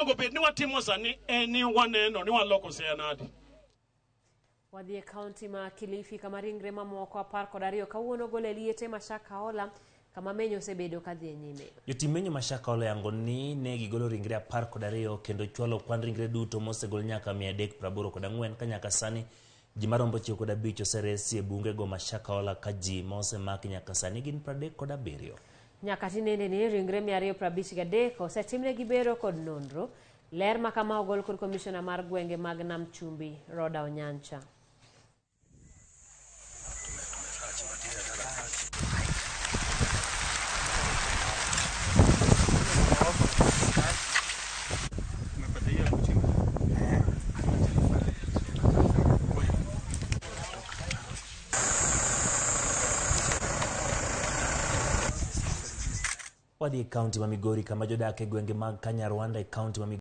Gimonego bed ni watimo sani en ni waneno ni waloko Siaya nadi. Wadhi e kaunti ma Kilifi kama ringre mamoko 12 kawuono ogol e liete ma Shakahola kama menyo osebedo kadhi e nyime. Jotim menyo ma Shakahola oyango ni ne gigolo ringre 12 kendo chwalo kwan ringre duto mosegol nyaka 384 ka nyaka sani ji marombo 95 oseresi e bunge go ma Shakahola ka ji ma osemaki nyaka sani gin 37. Nyaka tinende ni ringre 253 osetimnegi bero kod nonro. Ler ma kama ogol kod komishona mar gwenge mag Nam Chumbi, Roda Onyancha. Wadhi e kaunti ma Migori kama jodak e gwenge mag Kanyarwanda e kaunti ma Migori